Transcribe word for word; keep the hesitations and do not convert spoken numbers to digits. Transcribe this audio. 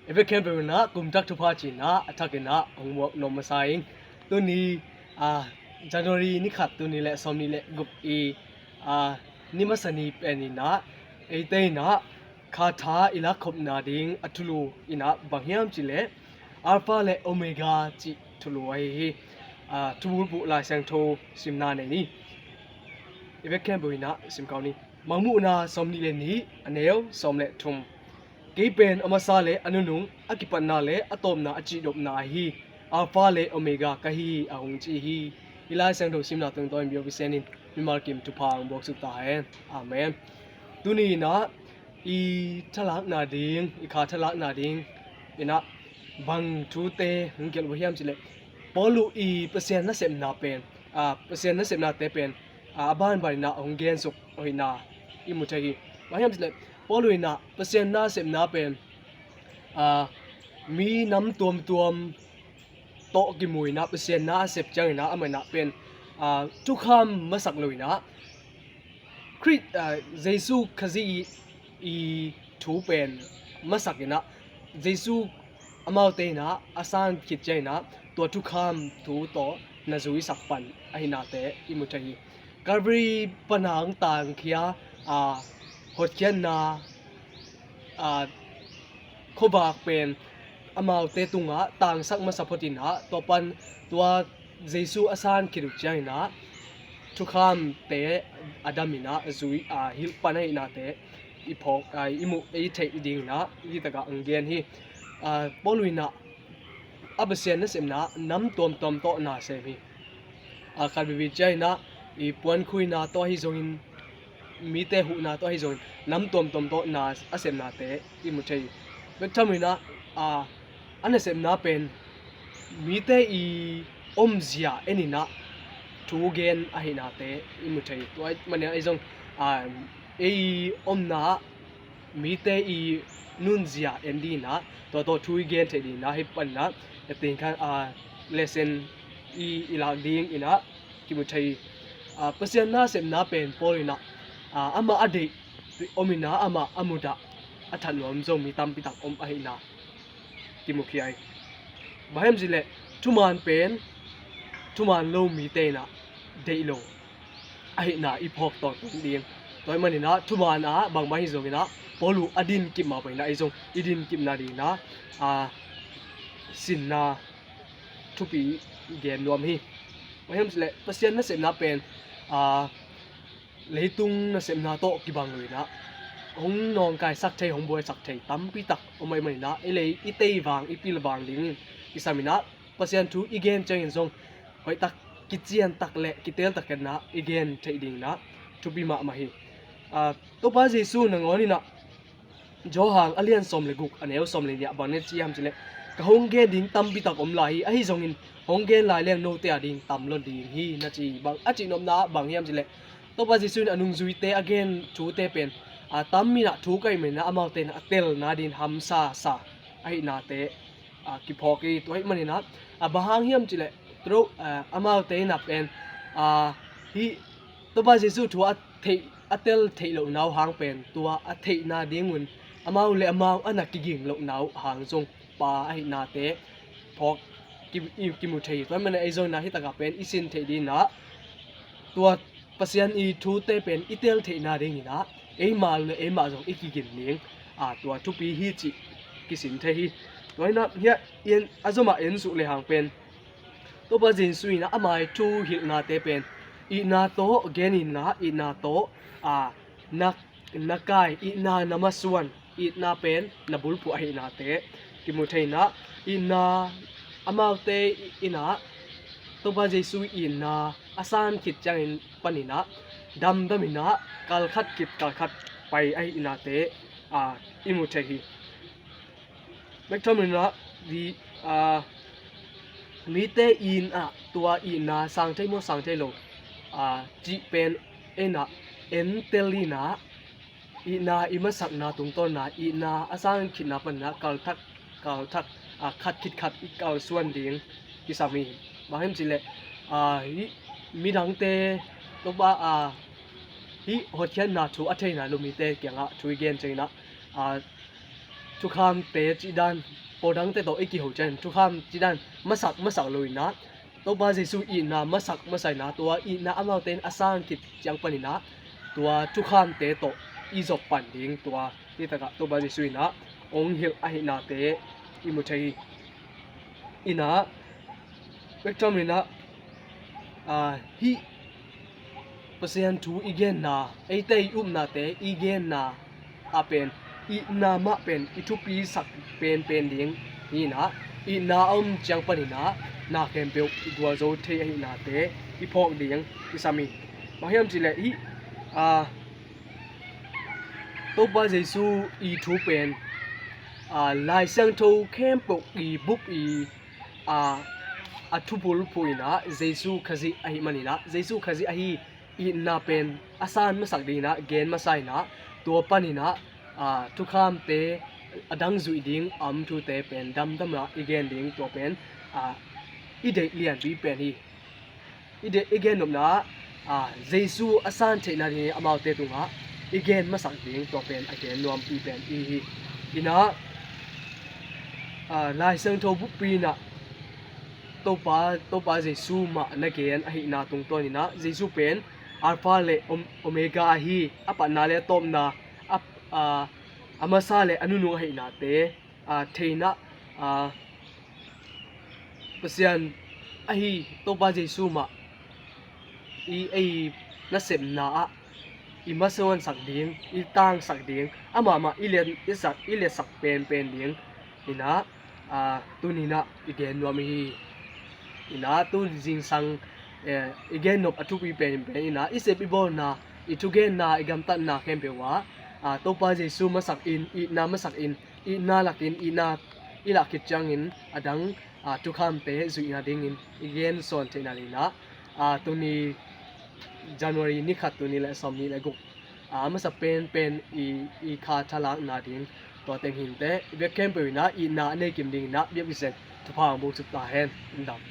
I vek khempeuh in ah kum thak thupha ci-in ah a thak in ah hong muak nuam masa ing. Tuni, ah, January ni khat, tuni le sawmnih le guk i, ah, ni masa ni pen in ah eite in ah kha tha i lakkhopna ding a thulu in ah bang hiam cih leh Alpha le Omega cih thulu ahi hi. Ah, thubulphuh Lai Siangtho simna nei ni. I vek khempeuh in ah sim kau ni. Mangmuhna sawmnih le nih, a neu sawm le thum. Kei pen a masa le a nunung, a kipatna le a tawpna, a cihdopna ahi Alpha le Omega ka hi hi, a hong ci hi. Hih Lai Siangtho simna tungtawn in biak i sen in mimal kim thupha hong buaksuk ta hen. Amen. Tuni in ah i thalakna ding, i kha thalakna ding in ah bang thute hong gelh uh hiam cih leh Paul uh i Pasian nasepna pen, ah, Pasian nasepnate pen, ah, a banban in ah hong gensuk hoihna i mu thei hi. Bang hiam cih leh Paul uh in ah Pasian nasepna pen, ah, mi nam tuamtuam tawh kimu in ah Pasian na a sep ciangin ah amah in ah pen, ah, thukham masak lo in ah Khrih, ah, Jesu Khazih i, i thu pen masak in ah Jesu amaute in ah a san khit ciangin ah tua thukham thu tawh na zuisak pan ahihnate i mu thei hi. Calvary pan a hong tangkhia, ah, hotkhiatna, ah, khuavak pen amaute tungah tangsak masa phot in ah, tua pan tua Jesu a san khit uh ciangin ah thukhamte a dam in ah a zui, ah, hilh pan ahihnate i phawk, ah, i muh, i theih ding in ah hih takah hong gen hi. Ah, Paul uh in ah a Pasian nasepna nam tuamtuam tawh na sem hi. A khat veve ciangin ah i puankhuina tawh ahi zongin, mite huhna tawh ahi zongin, nam tuamtuam tawh na a sepnate i mu thei hi. Bek tham uh in ah, a, a nasepna pen mite i omzia en in ah thu gen ahihnate i mu thei hi. Tua ahih manin ah ei zong, a, ei omna ah mite i nunzia en ding in ah, tua tawh thu i gen theih ding in ah, hih pan in ah, a teng khan, a, lesson i, i lak ding in ah kimu thei hi. A, Pasian nasepna pen Paul in ah, a, amah a deih om in ah, amah a mut ah a that nuam zo mi tampi tak om ahihna kimukhia hi. Bang hiam cih leh thuman pen thuman lo mite in ah deih lo ahihna i phawk tawntung ding. Tua ahih manin ah thuman ah bangmah hi zongin ah Paul uh a din kip mah bangin ah ei zong i din kipna ding in ah, a, sinna thupi gen nuam hi. Bang hiam cih leh Pasian nasepna pen, a, leitung nasepna tawh kibang lo in ah hong nawngkaisak thei, hong buaisak thei tampi tak om ahih manin ah, i lei, i tei vang, i pil vang dingin i sam in ah Pasian thu i gen ciangin zong hoih tak, kician tak le kitel tak in ah i gen theih ding in ah thupi mahmah hi. A, Topa Jesu nangawn in ah Johan a lian sawm le guk, a neu sawm le nih ah bang na ci hiam cih leh, ka hong gen ding tampi tak om lai hi, ahi zongin hong gen lai leng note a ding tam lo ding hi, na ci hi. Bang a cihnopna ah bang hiam cih leh, Topa Jesu in a nungzuite a gen thute pen, a, tam in ah thu kaih manin ah amaute in ah a telna ding hamsa sa ahihnate, a, kiphawk hi. Tua ahih manin ah, a, bang hang hiam cih leh, tua, a, amaute in ah pen, a, hih Topa Jesu thu a theih, a tel theih lohna uh hang pen, tua a theihna ding un amau le amau a na kiging lohna uh hang zong pha ahihnate phawk ki, i, kimu thei hi. Tua ahih manin ah ei zong in ah hih takah pen i sin theih ding in ah, tua Pasian i thute pen i tel theihna ding in ah eimah le eimah zong i kigin ding, a, tua thupi hi cih kisin thei hi. Tua in ah hiah i en, a zom ah en suk le hang pen Topa Jesu in ah ama thu hilhnate pen itna tawh gen in ah, itna tawh, a, na, na kai, itna na masuan, itna pen na bulphuh ahihnate kimu thei in ah, itna amaute in ah Topa Jesu itna a san khit ciangin panin ah damdam in ah kal khat khit kal khat pai ahihnate, a, i mu thei hi. Bek tham in ah, di, a, mite in ah tua itna sang thei maw sang thei lo, a, cih pen en ah, en tel in ah, itna i masakna tungtawn in ah, itna a san khitna panin ah kal thak, kal thak, a, khat khit khat i kalsuan ding kisam hi. Bang hiam cih leh, a, hih midangte, Topa, a, hih hotkhiatna thu a theihna lo mite kiangah thu i gen ciangin ah, a, thukhamte cih dan, pawldangte tawh i kiho ciangin thukham cih dan masak masak lo in ah, Topa Jesu itna masak masa in ah, tua itna amaute in a san khit ciang panin ah, tua thukhamte tawh i zop pan ding, tua nitak ah Topa Jesu in ah hong hilh ahihnate i mu thei hi. In ah, bek tham in ah, ah, hih Pasian thu i genna, eite i upnate i genna ah pen, itna mah pen i thupisak penpen ding hi in ah, itna a om ciang panin ah na khempeuh i gualzo thei ahihnate i phawk ding i sam hi. Bang hiam cih leh hih, ah, Topa Jesu i thu pen, ah, Lai Siangtho khempeuh i bup i, ah, a thupul phu in ah Jesu Khazih ahih manin ah, Jesu Khazih ahi itna pen a san masak ding in ah gen masa in ah, tua panin ah, ah, thukhamte a dang zuih ding a om thute pen damdam ah i gen ding, tua pen, ah, i deih lianpi pen hi. I deih, i gennopna ah, ah, Jesu a san theihna ding amaute tungah i gen masak ding, tua pen a gen nuampi pen i hi. In ah, ah, Lai Siangtho buppi in ah Topa, Topa Jesu mah na gen ahihna tungtawn in ah, Jesu pen Alpha le Om-, Omega ahi, a patna le a tawpna, a, a, a masa le a nunung ahihnate, ah, thei in ah, ah, Pasian ahi Topa Jesu mah i, ei nasepna ah i masuansak ding, i tangsak ding, amah mah i lian, i sak, i liatsak penpen ding in ah, ah, tuni in ah i gen nuam hi. In ah tu zingsang, eh, i gennop a thupi penpen in ah i sep i bawlna, i thugenna, i gamtatna khempeuh ah, ah, Topa Jesu masak in, itna masak in, itna lak in, itna i lak khit ciangin a dang, ah, thukhamte zuihna dingin i gen sawn theihna ding in ah, ah, tuni January ni khat, tuni le sawmnih le guk, ah, a masa penpen i, i kha thalakna ding, tua teng hi inteh. I biak khempeuh in ah itna a nei kim ding in ah biak i sen, thupha hong buk suk ta hen. Lungdam.